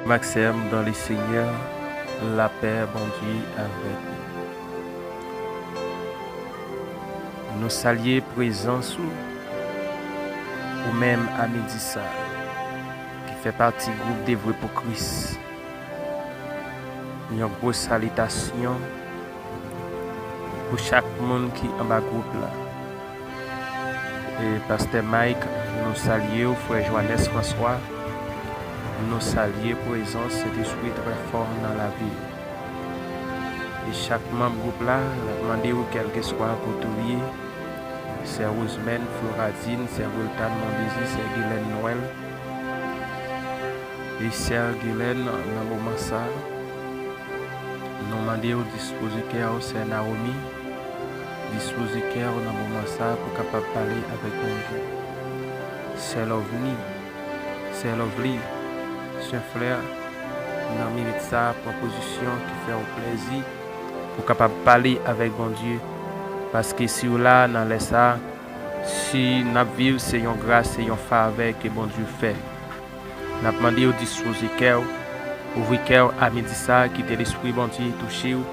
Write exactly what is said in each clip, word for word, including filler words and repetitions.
Maxime dans le Seigneur, lapè Bondye avèk ou. Nou salye prezans ou, ou menm a midi sa, ki fè pati gwoup Devwe pou Kris. Yon gwo salitasyon pou chak moun ki anba gwoup la. E Pastè Mike, nou salye w, frè Johannes François, nou salye prezans Sentespri trè fò nan lavi w. E chak manm gwoup la, n ap mande w, kèlkeswa kote w ye, sè Rosemène, Floradin, sè Wiltan, Mondezi, sè Gilène, Noël, e sè Gilène, nan moman sa, nou mande w dispoze kè w, sè Naomi, dispoze kè w nan moman sa pou kapab pale avèk Bondye. Sè Lovni, sè Lovely, sè Flè, nan minit sa, pran pozisyon ki fè w plèzi pou kapab pale avèk Bondye. Paske si w la nan lè sa, si n ap viv, se yon gras, se yon favè ke Bondye fè. N ap mande w dispoze kè w, ouvri kè w a midi sa, kite Lespri Bondye touche w.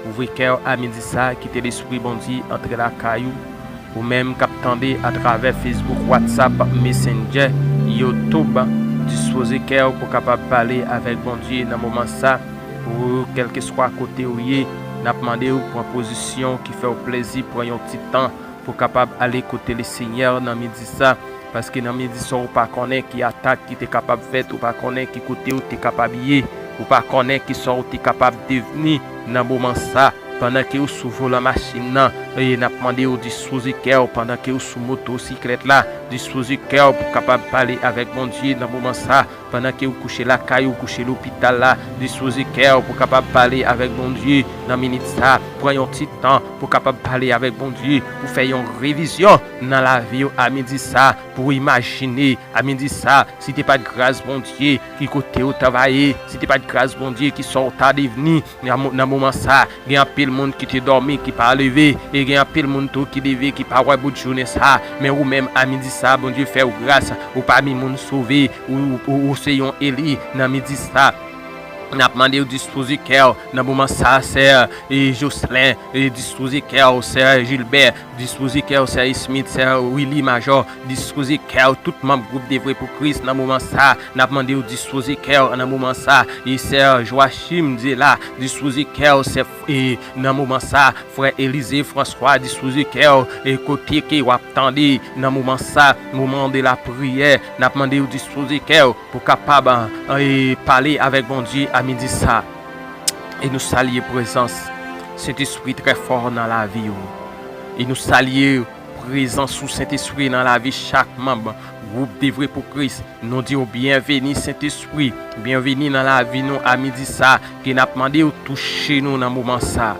Ouvri kè w a midi sa, kite Lespri Bondye antre lakay ou. Ou menm k ap tande atravè Facebook, WhatsApp, Messenger, YouTube, dispoze kè w pou kapab pale avèk Bondye nan moman sa. Ou, kèlkeswa kote w ye, n ap mande w pran pozisyon ki fè w plèzi, pran yon ti tan pou kapab ale kote Lesenyè nan midi sa, paske nan midi sa, ou pa konnen ki atak ki te kapab fèt, ou pa konnen ki kote ou te kapab ye, ou pa konnen ki sa ou te kapab devni nan moman sa. Pandan ke ou sou volan machin nan, e n ap mande ou dispoze kè w, pandan ke ou sou motosiklèt la, dispoze kè w pou kapab pale avèk Bondye nan moman sa. Pandan ke ou kouche lakay ou, kouche lopital la, dispoze kè w pou kapab pale avèk Bondye nan minit sa. Pran yon ti tan pou kapab pale avèk Bondye, pou fè yon revizyon nan lavi w a midi sa, pou imajine a midi sa, si te pa t gras Bondye, ki kote w ta va ye, si te pa t gras Bondye, ki sa w ta devni nan mo-, nan moman sa. Gen anpil moun ki te dòmi, ki pa leve, e gen anpil moun tou ki leve, ki pa wè bout jounen sa. Men ou menm, a midi sa, Bondye fè w gras, ou pami moun sove, ou, ou, ou se yon eli nan midi sa. N ap mande w dispoze kè w nan moman sa, sè, e, Jocelyn, e, dispoze kè w, sè Gilbert, dispoze kè w, sè Smith, sè Willy Major, dispoze kè w, tout manm gwoup Devwe pou Kris nan moman sa. N ap mande w dispoze kè w nan moman sa. E sè Joachim Diela, dispoze kè w, sè, e, nan moman sa. Frè Elize François, dispoze kè w, e kote ke w ap tande nan moman sa, moman de la priyè. N ap mande w dispoze kè w pou kapab, e, pale avèk Bondye a midi sa. E nou salye prezans Sentespri trè fò nan lavi w. E nou salye prezans ou, Sentespri, nan lavi chak manm gwoup Devwe pou Kris. Nou di w byenveni, Sentespri. Byenveni nan lavi nou a midi sa. Ke n ap mande w touche nou nan moman sa.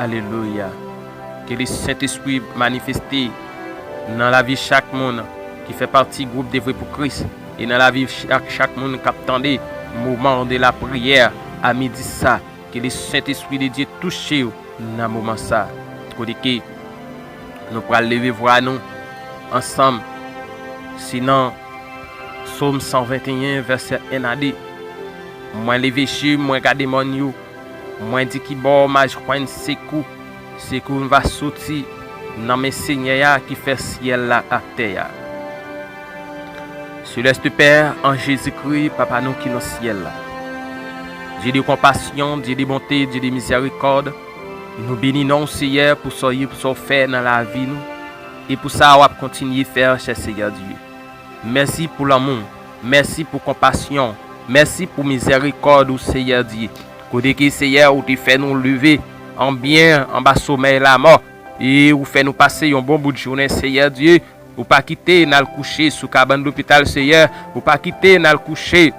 Alelouya. Ke le Sentespri manifeste nan lavi chak moun ki fè pati gwoup Devwe pou Kris. E nan lavi chak, chak moun k ap tande moman de la priyè a midi sa. Ke le Sentespri de Dye touche w nan moman sa. Kote ke nou pral leve vwa nou ansanm. Se nan Sòm san venteyen, vèsè en a de. Mwen leve je m, mwen gade mòn yo. Mwen di: kibò m a jwenn sekou? Sekou m va soti nan men Senyè a ki fè syèl la ak tè a. Seleste Pè, an Jezikri, Papa nou ki nan syèl la. Dye de konpasyon, Dye de bonte, Dye de mizèrikòd, nou beni non w, Seyè, pou sa w ye, pou sa w fè nan lavi nou, e pou sa w ap kontinye fè, chè Seyè Dye. Mèsi pou lanmou w, mèsi pou konpasyon w, mèsi pou mizèrikòd ou, Seyè Dye. Kote ke, Seyè, ou te fè nou leve an byen anba somèy lamò, e ou fè nou pase yon bon bout jounen, Seyè Dye. Ou pa kite n al kouche sou kabann lopital, Seyè. Ou pa kite n al kouche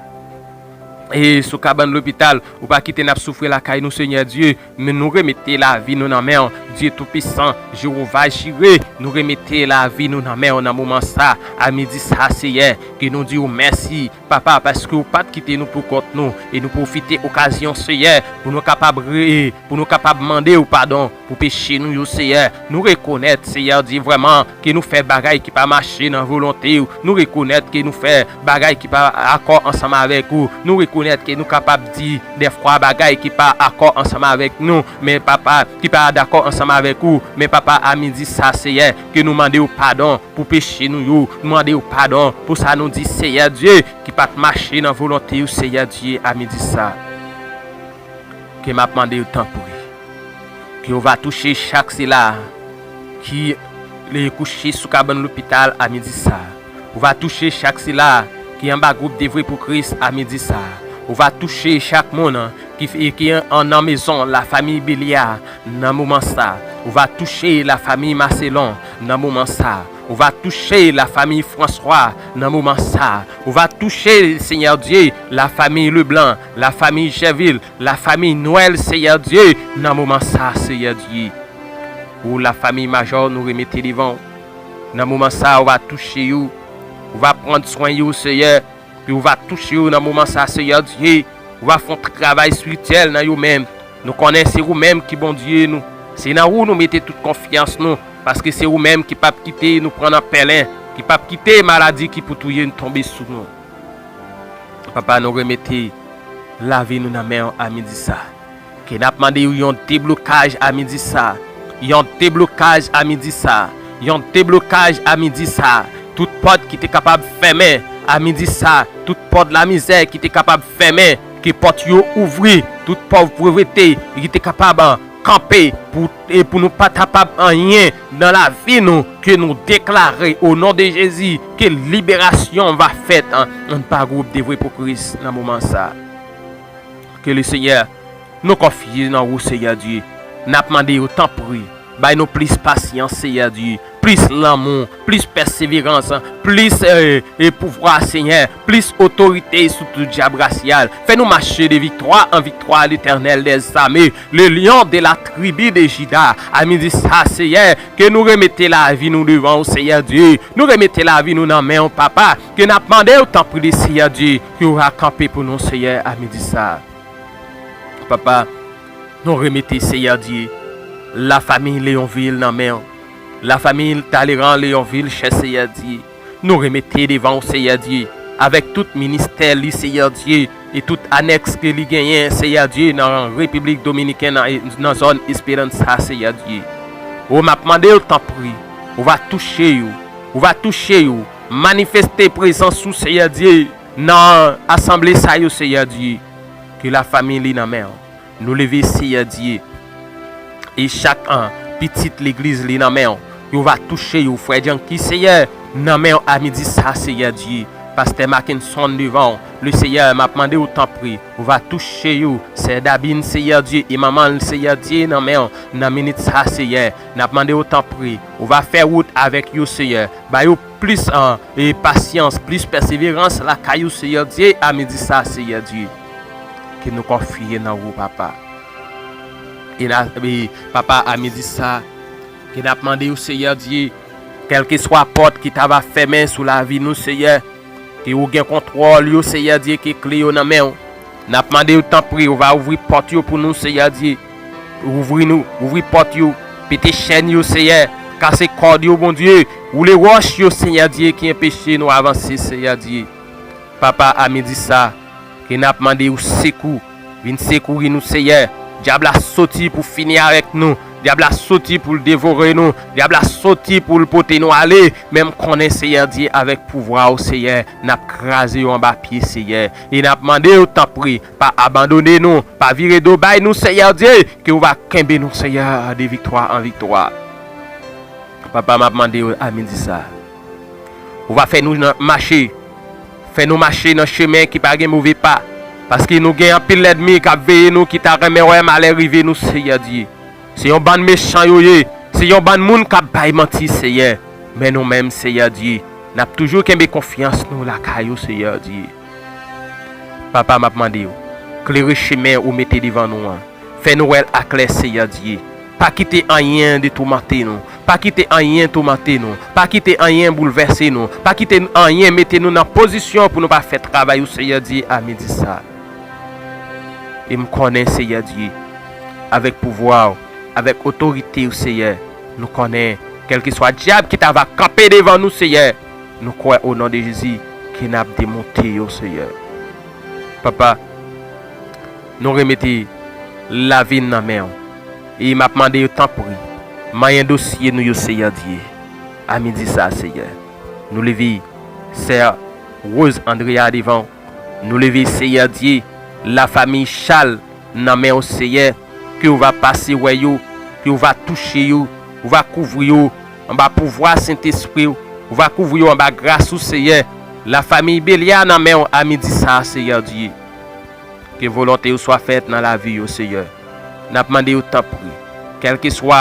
e sou kabann lopital, ou pa kite n ap soufri lakay nou, Senyè Dye, men nou remete lavi nou nan men w, Dye Toupisan, Jewova Jire, nou remete lavi nou nan men w nan moman sa, a midi sa, Seyè, ke nou di w mèsi, Papa, paske w pa t kite nou pou kont nou, e nou pwofite okazyon, Seyè, pou nou kapab re-, pou nou kapab mande w padon pou peche nou yo, Seyè. Nou rekonèt, Seyè Dye, vrèman, ke nou fè bagay ki pa mache nan volonte w. Nou rekonèt ke nou fè bagay ki pa akò ansanm avèk ou. Nou rekonèt ke nou kapab di dèfwa bagay ki pa akò ansanm avèk nou, men Papa, ki pa dakò ansanm avèk ou. Men Papa, a midi sa, Seyè, ke nou mande w padon pou peche nou yo. Nou mande w padon pou sa nou di, Seyè Dye, ki pa t mache nan volonte w, Seyè Dye, a midi sa. Ke m ap mande w, tanpri, ke w va touche chak sila ki le kouche sou kabann lopital a midi sa. Ou va touche chak sila ki anba gwoup Devwe pou Kris a midi sa. Ou va touche chak moun ki, ki an, nan mezon lafanmi Belya nan moman sa. Ou va touche lafanmi Maselon nan moman sa. Ou va touche lafanmi Franswa nan moman sa. Ou va touche, Senyè Dye, lafanmi Leblan, lafanmi Jèvil, lafanmi Nwèl, Seyè Dye, nan moman sa, Seyè Dye. Ou lafanmi Majò, nou remete devan w. Nan moman sa, ou va touche yo. Ou va pran swen yo, Seyè. Pi ou va touche yo nan moman sa, Seyè Dye. Ou va fè yon travay espirityèl nan yo menm. Nou konnen se ou menm ki Bondye nou. Se nan ou nou mete tout konfyans nou. Paske se ou menm ki p ap kite nou pran nan pèlen, ki p ap kite maladi ki pou touye n tonbe sou nou. Papa, nou remete lavi nou nan men w a midi sa. Ke n ap mande w yon deblokaj a midi sa. Yon deblokaj a midi sa. Yon deblokaj a midi sa. Tout pòt ki te kapab fèmen a midi sa. Tout pòt lamizè ki te kapab fèmen, ke pòt yo ouvri. Tout pòv povrete ki te kapab kanpe pou, e pou nou pa kapab anyen nan lavi nou, ke nou deklare o non de Jezi, ke liberasyon va fèt an, anba gwoup Devwe pou Kris nan moman sa. Ke le Senyè, nou konfye nan ou, Seyè Dye. N ap mande yo, tanpri, bay nou plis pasyans, Seyè Dye, plis lanmou, plis pèseverans, plis, e, e pouvwa, Senyè, plis otorite sou tout dyab rasyal. Fè nou mache de viktwa an viktwa, Letènèl dèzame, le Lyon de la tribi de Jida. A midi sa, Seyè, ke nou remete lavi nou devan ou, Seyè Dye. Nou remete lavi nou nan men w, Papa. Ke n ap mande w, tanpri, Seyè Dye, ke w va kanpe pou nou, Seyè, a midi sa. Papa, nou remete, Seyè Dye, lafanmi Leyonvil nan men w. Lafanmi Taleran Leyonvil, chè Seyè Dye. Nou remete devan w, Seyè Dye, avèk tout ministè li, Seyè Dye, e tout anèks ke li genyen, Seyè Dye, nan Repiblik Dominikèn, nan, nan zòn Esperansa, Seyè Dye. O, m ap mande w, tanpri, ou va touche yo. Ou va touche yo. Manifeste prezans ou, Seyè Dye, nan asanble sa yo, Seyè Dye. Ke lafanmi li nan men w. Nou leve, Seyè Dye, e chak, an, pitit legliz li nan men w. Yo va touche yo, frè Janki, Seyè, nan men w a midi sa, Seyè Dye. Pastè Mackenson devan w, le Seyè, m ap mande w, tanpri, ou va touche yo, sè Dabin, Seyè Dye, e manman l, Seyè Dye, nan men w, nan minit sa, Seyè. N ap mande w, tanpri, ou va fè wout avèk yo, Seyè. Ba yo plis, an, e pasyans, plis pèseverans lakay ou, Seyè Dye, a midi sa, Seyè Dye. Ke nou konfye nan ou, Papa. E n a, e, Papa, a midi sa, ke n ap mande ou, Seyè Dye, kèlkeswa pòt ki ta va fèmen sou lavi nou, Seyè, ke ou gen kontwòl yo, Seyè Dye, ke kle yo nan men w. N ap mande w, tanpri, ou va ouvri pòt yo pou nou, Seyè Dye. Ouvri nou, ouvri pòt yo, pete chèn yo, Seyè, kase kòd yo, Bondye, woule wòch yo, Seyè Dye, ki anpeche nou avanse, Seyè Dye. Papa, a midi sa, ke n ap mande w sekou, vin sekouri nou, Seyè. Dyab la soti pou fini avèk nou. Dyab la soti pou l devore nou. Dyab la soti pou l pote nou ale. Men m konnen, Seyè Dye, avèk pouvwa w, Seyè, n ap kraze yo anba pye, Seyè. E n ap mande w, tanpri, pa abandone nou, pa vire do bay nou, Seyè Dye, ke w va kenbe nou, Seyè, de viktwa an viktwa. Papa, m ap mande w a midi sa. Ou va fè nou nan, mache. Fè nou mache nan chemen ki pa gen move pa. Paske nou gen anpil lènmi k ap veye nou, ki ta renmen wè malè rive nou, Seyè Dye. Se yon bann mechan yo ye. Se yon bann moun k ap bay manti, Seyè. Men nou menm, Seyè Dye, n ap toujou kenbe konfyans nou lakay ou, Seyè Dye. Papa, m ap mande w, klere chemen ou mete devan nou an. Fè nou wè l aklè, Seyè Dye. Pa kite anyen detoumante nou. Pa kite anyen toumante nou. Pa kite anyen boulvèse nou. Pa kite anyen mete nou nan pozisyon pou nou pa fè travay ou, Seyè Dye, a midi sa. E m konnen, Seyè Dye, avèk pouvwa w, avèk otorite w, Seyè, nou konnen, kèlkeswa dyab ki ta va kanpe devan nou, Seyè, nou kwè, o non de Jezi, ke n ap demonte yo, Seyè. Papa, nou remete lavi n nan men w. E m ap mande yo, tanpri, manyen dosye nou yo, Seyè Dye, a midi sa, Seyè. Nou leve sè Rose Andrea devan w. Nou leve, Seyè Dye, lafanmi Chal nan men w, Seyè, ke w va pase wè yo, ke w va touche yo, ou va kouvri yo anba pouvwa Sentespri w, ou va kouvri yo anba gras ou, Seyè. Lafanmi Belia nan men w a midi sa, Seyè Dye. Ke volonte w swa fèt nan lavi yo, Seyè. N ap mande yo, tanpri, kèlkeswa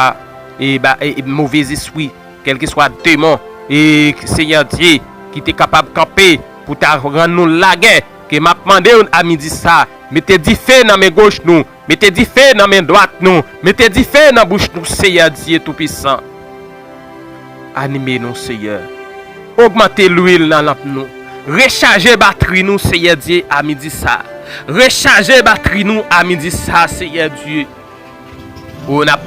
e, ba, e, e, move zespri, kèlkeswa demon, e, Seyè Dye, ki te kapab kanpe pou ta rann nou lagè, ke m ap mande w a midi sa, mete dife nan men goch nou, mete dife nan men dwat nou, mete dife nan bouch nou, Seyè Dye Toupisan. Anime nou, Seyè. Ogmante lwil nan lanp nou. Rechaje batri nou, Seyè Dye, a midi sa. Rechaje batri nou a midi sa, Seyè Dye. O, n ap